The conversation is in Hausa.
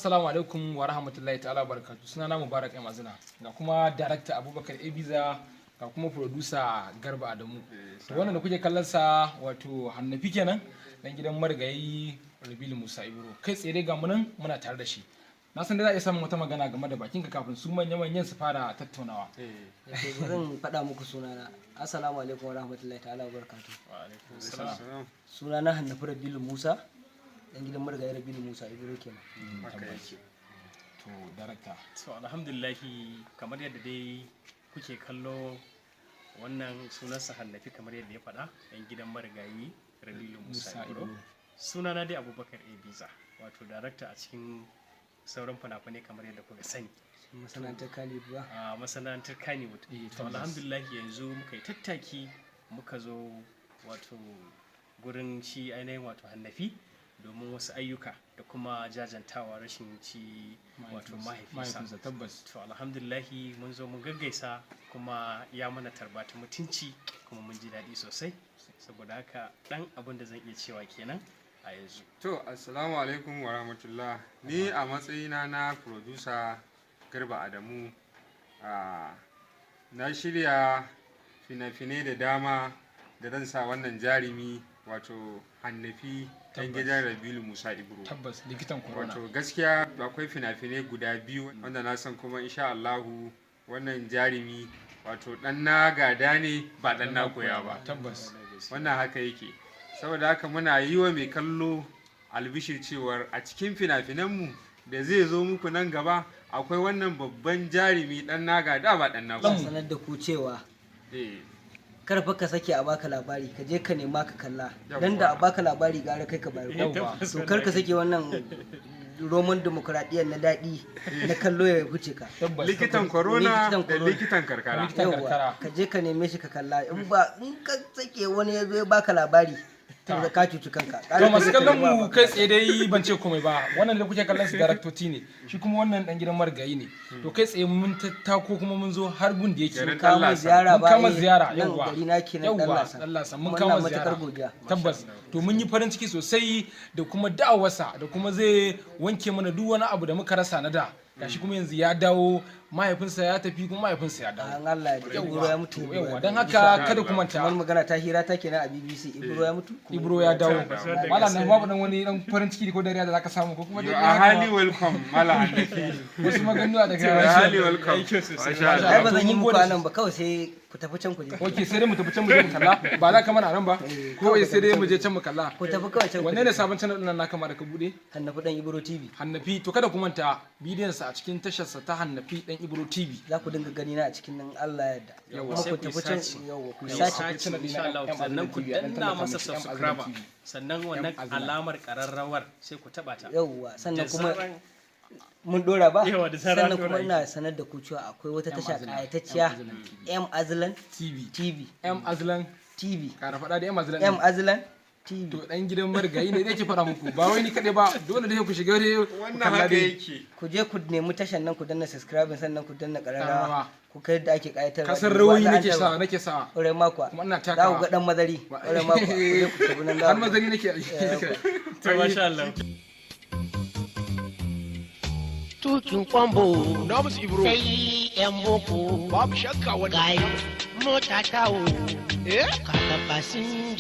Assalamu alaikum wa rahmatullahi ta'ala barakatu. Sunana Mubarak M Azina, ga kuma director Abubakar Ebiza, ga kuma producer Garba Adamu. To, wannan da kuke kallon sa, wato Hannafi kenan, dan gidan marigayi Rabilu Musa Ibro. Kai tsaye dai ga mu nan muna tare da shi. Na san dai za a iya samun wata magana game da bakinka kafin su manya-manyan su fara tattaunawa. To, zan faɗa muku sunana. Assalamu alaikum wa rahmatullahi ta'ala wa barakatuh. Sunana Hannafi Rabilu Musa, dan gidan marigayi Rabilu Musa Ibro kenan. Tabbas. To, director. So alhamdulillahi, kamar yadda dai kuke kallo, wannan sunansa Hannafi, kamar yadda ya faɗa, ɗan gidan marigayi Rabilu Musa Musa Ibro. Ibro. Sunana dai Abubakar Ebiza, wato darakta a cikin sauran fina-finai, kamar yadda kuka sani. Masana'antar Kannywood ba. A masana'antar Kannywood. To, alhamdulillahi, yanzu muka yi tattaki muka zo wato gurin shi ainihin wato Hannafi domin wasu ayyuka da kuma jajantawa rashin ci wato mahaifinsa. Mahaifinsa, tabbas. To, alhamdulillahi, mun zo mun gaggaisa kuma ya mana tarba ta mutunci, kuma mun ji daɗi sosai. Saboda haka ɗan abin da zan iya cewa kenan a yanzu. To, assalamu alaikum wa rahmatullah. Ni a matsayina na producer Garba Adamu, na shirya fina-finai da dama da zan sa wannan jarumi, wato Hannafi, ɗan gidan Rabilu Musa Ibro. Tabbas, likitan corona. Wato gaskiya akwai fina-finai guda biyu wanda na san kuma insha Allahu wannan jarumi, wato ɗan na gada ne ba ɗan na koya ba. Wannan haka yake. Saboda haka muna yi wa mai kallo albishir cewar a cikin fina-finanmu da zai zo muku nan gaba akwai wannan babban jarumi, dan na gada ba dan na Zan koya. sanar da ku cewa Eh, kar fa ka sake a baka labari, ka je ka nema ka kalla, dan da a baka labari gara kai ka bayar ko? Yawwa. To, kar ka sake wannan roman dimokuraɗiyyar na daɗi na kallo ya wuce ka. Likitan corona Likitan da corona. likitan karkara. Likitan Yawwa, karkara. ka je ka neme shi ka kalla. In ba in ka sake wani ya zo ya baka labari, to ka cuci kanka. To, masu kallon mu, kai tsaye dai ban ce komai ba. Wannan da kuke kallon su daraktoci ne, shi kuma wannan dan gidan marigayi ne. To, kai tsaye mun tattako kuma mun zo har gun da yake. Garin Kama Ɗanlasa. ziyara Mun ba kama eh, ziyara. nan Yawwa, gari na kenan. yawwa. Ɗanlasa. Ɗanlasa mun Kuma kama ina ziyara. matukar godiya. Tabbas. To, mun yi farin ciki sosai da kuma da'awarsa da kuma zai wanke mana duk wani abu da muka rasa na da. Gashi kuma yanzu ya dawo, mahaifinsa ya tafi kuma mahaifinsa ya dawo. An Allah ya Ibro ya mutu, Ibro ya Yawwa, don dawo. haka kada ku manta. Kamar magana ta hira ta kenan a BBC, Ibro ya mutu kuma Ibro ya dawo. Malam nan babu dan wani dan farin ciki ko dariya da zaka samu ko kuma You dai are highly welcome, Malam Hannafi. wasu maganuwa daga You are highly welcome. Masha Allah. Ai ba zan yi Mun muku gode. anan ba, kawai sai ku tafi can ku je. Ok, sai dai mu tafi can mu je mu kalla. Ba za ka mana nan ba ko? Sai dai mu je can mu kalla. Ku tafi kawai can ku Wanne je. ne sabon channel din nan naka ma da ka bude? Hannafi Dan Ibro TV. Hannafi. To, kada ku manta bidiyon sa a cikin tashar sa ta Hannafi Dan Ibro TV. Za ku dinga gani na a cikin nan, Allah ya yarda. Yawwa. Kuma Sai ku ku yi tafi can. searching. Yawwa, ku Ku yi sace. searching, insha Allah, sannan ku danna masa subscribe, sannan wannan alamar kararrawar sai ku taba ta. Yawwa, sannan Da kuma zaran- mun dora ba. Yawwa, da zaran Sannan an dora. kuma ina sanar da ku cewa akwai wata tasha kayatacciya, M Azlan TV. TV. M Azlan. TV. Kara faɗa da M Azlan. M Azlan TV. To, dan gidan marigayi ne yake faɗa muku, ba wai ni kaɗai ba. Dole dai ku shiga dai ku Wannan kalla haka dai. yake. Ku je ku nemi tashan nan, ku danna subscribe, sannan ku danna Kararrawa. kararrawa, ku kai yadda ake kayatarwa. Kasar rawoyi nake sa, nake sa. Ƙwarai makwa. Kuma ina Za ku takawa. ga dan mazari. Ƙwarai makwa, ku je ku tafi nan za Har ku- mazari nake. To, masha Allah. Tukin kwambo. Na musu Ibro. Sai yan boko. Babu shakka wannan. Gayu mota tawo. Eh? Kaga fasinja.